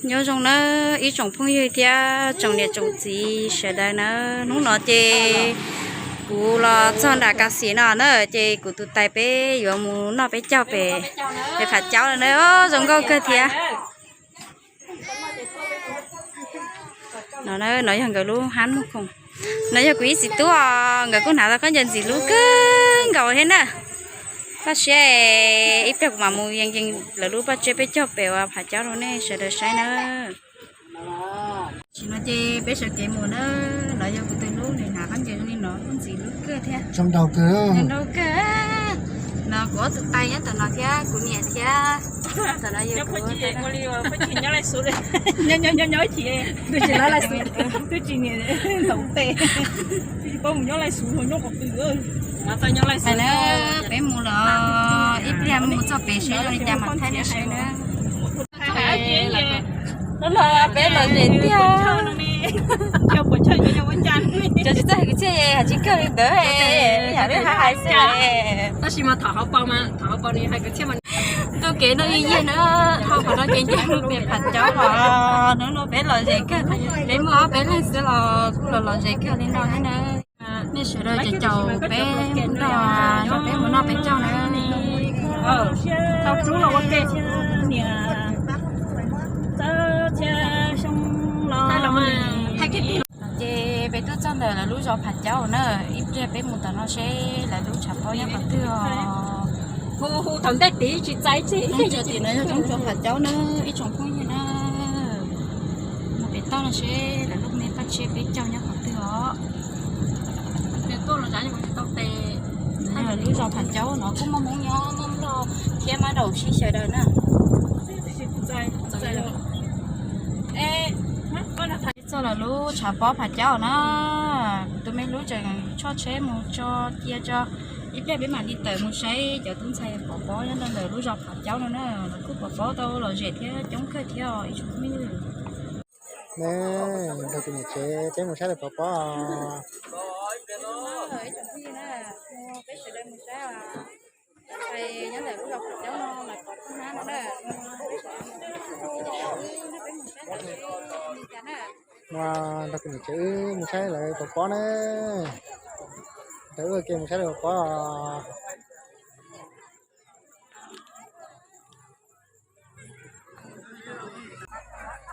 Nyob zoo nawb ib tsoom phooj ywg thiab tsoom niam tsoom txiv sawv daws na. Hnub no ces kuv los txog nram Kas Xim no na, ces kuv tus tais peb yuav mus noj peb caug pem, pem Phav Caub no na. Zoo nkauj kawg thiab. No, no yog nkawd lub hab muag khoom. No yog kuv ib txiv tub os, nkawd kuj hnav tau khaub ncaws ntxim hlub kawg nkaus thiab na. Koj siab, ib pliag kuv mam mus yees yees lawv lub paj tsiab peb caug pem uas Phav Caub rau nej sawv daws saib na. Tam sim no ces peb sawv kev mus na. No yog kuv tus hlub, nws hnav khaub ncaws zoo li no kuj ntxim hlub kawg thiab. Zoo nraug kawg. Zoo nraug kawg. No kuv ob tug tais nyob tom no thiab kuv niam thiab. Tam no yog kuv tais na. Nyob nyob nyob nyob ib chim, twb tsis lab lais xus, twb tsis niam ntaus tes, twb tsis paub mus nyob lais xus, nyob qhov twg. Peb mus los ib pliag mus txog pem seb zoo li cas mam thaij nej saib na. Hnub no peb los ze tiag. Cov tsis txawj hais kwv txhiaj hais tsis kawg li ntawd, yam li hais hais xwb. Tab sis mas thaum hauv paus mas, thaum hauv paus nws hais kwv txhiaj mas. Tuaj kev no yeej yig na, dhau qhov no ces yeej mus pem Phav Caub los, hnub no peb los ze kawg, peb muaj ob peb leeg xwb los kuj los los ze kawg li no thiab na. Nej sawv daws caum caum peb nrog, nrog peb mus noj peb caug na. Tau hlub los ua ke, niam, txawb thiab xyoo los. Ces peb tuaj txog ntawm lawv lub zos Phav Caub na, ib pliag peb mus tom no seb lawv lub tshav pob nyob qhov twg os. Hu hu thaum ntej tid tsis txais tsis. Roob tsua tim no yog roob tsua Phav Caub na, ib tsoom phooj ywg na. Mus pem toj no seb lawv lub me paj tsiab peb caug nyob qhov twg os. Lub zos Phav Caub no kuj muaj Hmoob nyob, muaj Nplog thiab Mab Daum sib xyaw daws na. Txog lawv lub tshav pob Phav Caub na, kuv tus me hlub tseem tshoj tsheb mus tso cia tso, ib pliag peb mam li tawm mus saib cov tub ntxhais pov pob nyob rau ntawm lub zos Phav Caub no na, lawv kuj pov pob tau lom zem thiab coob kawg thiab os ib tsoom phooj ywg. Ne, nrog kuv niam tsev peb mus saib lawv pov pob. Peb sawv daws mus saib os. Nyob ntawm lub zos Phav Caub no lawv pov pob hnab no na. Mus nrog kuv niam tsev wb mus saib lawv pov pob na. Nrog wb ua ke mus saib lawv pov pob.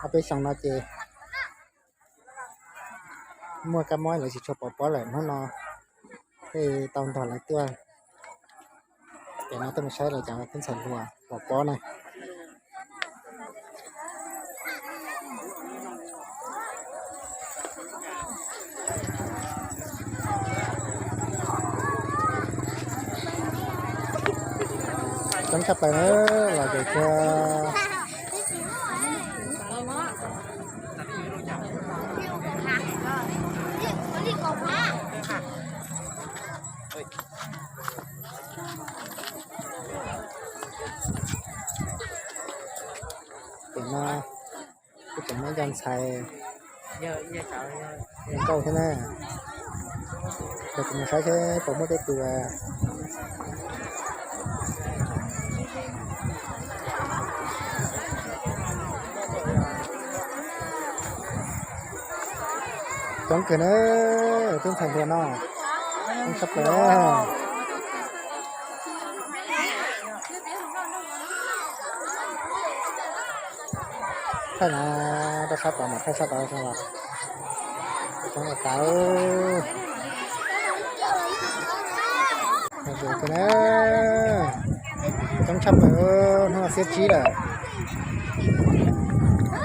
Ob peb xyoos no ces muaj kab mob lawv tsis tshua pov pob lawm, hnub no thiaj tau nrog lawv tuaj. Ces no tuaj mus saib lawv cov tub ntxhais hluas pov pob na. Coob tshaj plaws na, los ces kawg. Pem no kuj tseem muaj cov ntxhais zoo nkauj thiab na. Nrog kuv mus saib seb puas muaj tej tus coob kawg na, tub ntxhais hluas no, coob tshaj plaws. Thaij no rau sab tod mas, thaij sab tod los tsoov tas. Zoo kawg na, coob tshaj plaws, hnub no xiab tsib lawm.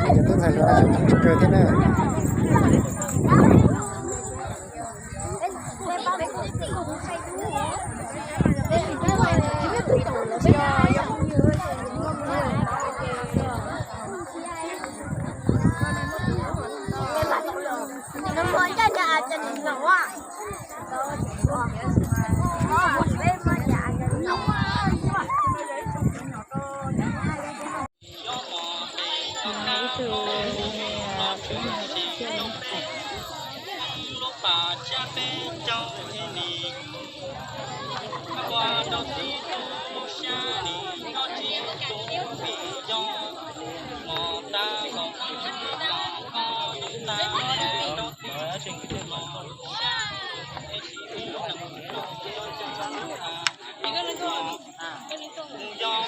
Cov tub ntxhais hluas no tseem coob tshaj plaws thiab na.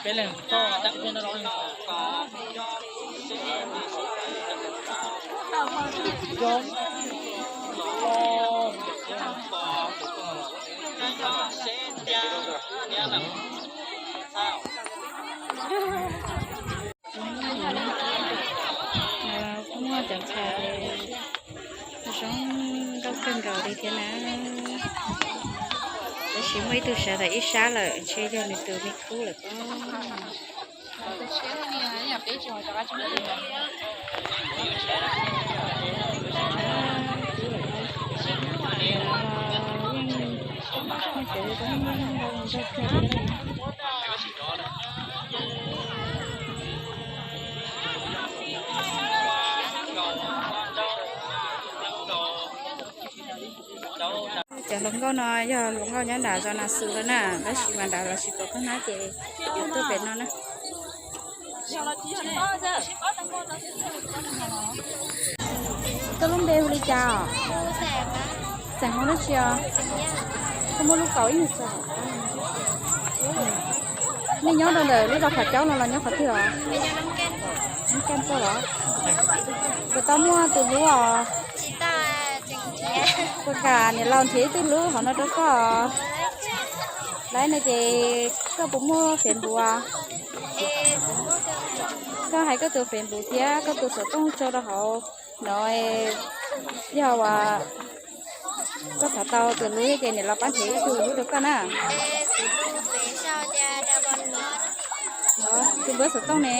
Kuj muaj cov ntxhais zoo nkauj kawg nkaus li thiab na. Tab sis muaj ib tug sawv ntawm ib sab lawm, ntshe yog nws tus me khub lawm pob. Cov hluas nkauj no yog hluas nkauj nyob nram zos Nas Xus lawm na, tab sis mas nrad los tsis pom koj hnab ces tuaj pem no na. Koj lub npe hu li cas os? Xeem Hmoob dab tsi os? Koj muaj lub kaus ib nyuag txog. Nej nyob rau ntawm lub zos Qhov Caub no los nyob qhov twg os? Nyob Kaj Poj los? Puas tau muaj tus hlub os? Puas kam niam laus nrhiav ib tug hlub hauv no rau koj? Lawv no ces koj puas muaj Facebook? Koj hais koj tus Facebook thiab koj tus xov tooj tso rau hauv no, yog uas koj xav tau tus hlub ces niam laus pab nrhiav ib tug hlub rau koj na. Tus npawb xov tooj ne?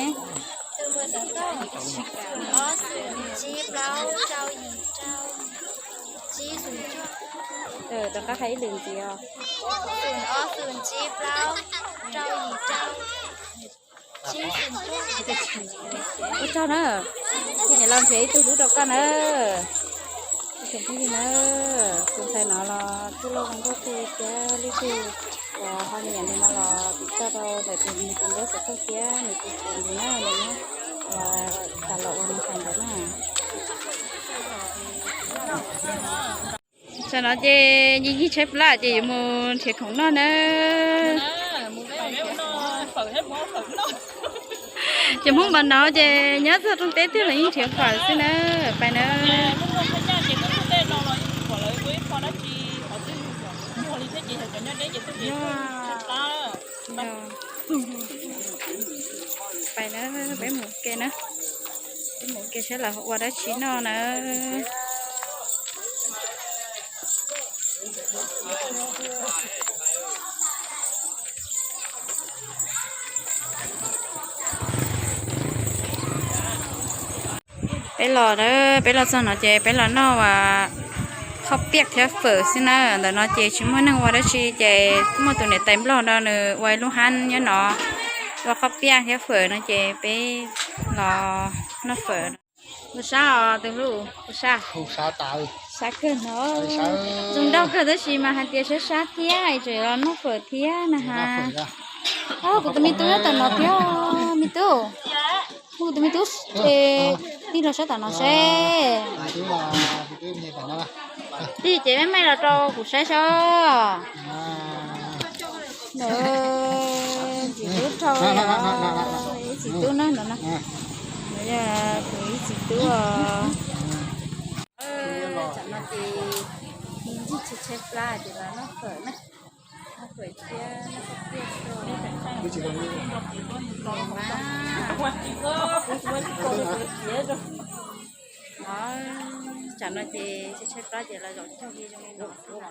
Rov qab hais ib lwm ntxiv os. Ua tsaug na, ces niam laus nrhiav ib tug hlub rau koj na. Ib tsoom phooj ywg na, tus ntxhais no los tij laug Zoo Nkauj Tw thiab leej twg uas ho nyiam nws no los tiv tauj rau ntawm tus nws tus npawb xov tooj thiab nws tus Facebook na, nws nyob uas tas los uas nws hais ntawd na. Tam no ces yij yij tshaib plab ces yuav mus nrhiav khoom noj na. Ces Hmoob npam no ces nyob txog rooj teb twg los yeej nrhiav fawm xwb na. Pais na. Pais na, peb mus ke na. Peb mus ke saib lawv ua dab tsi noj na. Peb los, peb los txog no ces peb los noj uas khob piaj thiab fawm xwb na. Ntawm no ces tsis muaj neeg ua dab tsi ces muaj tus niam tais Nplog no nws ua ib lub hab nyob no ua khob piaj thiab fawm no ces peb los noj fawm. Ua sab os tus hlub, ua sab. Sab kawg no. Zoo nraug kawg tab sis mas hais tias sab sab thiab tseem los noj fawm thiab na ha. Kuv tus me tub nyob tom no thiab, me tub. Kuv tus me tub, tij los saib tom no seb. Tij ces maj maj los rau kuv saib seb. Ntxim hlub dhau, ib txiv tub na no. Yog kuv ib txiv tub. Tsam no ces yij tshaib tshaib plab ces los noj fawm na. Noj fawm thiab noj fawm thiab. Tsam no ces tshaib tshaib plab ces los zaum caug li zoo li no xwb os.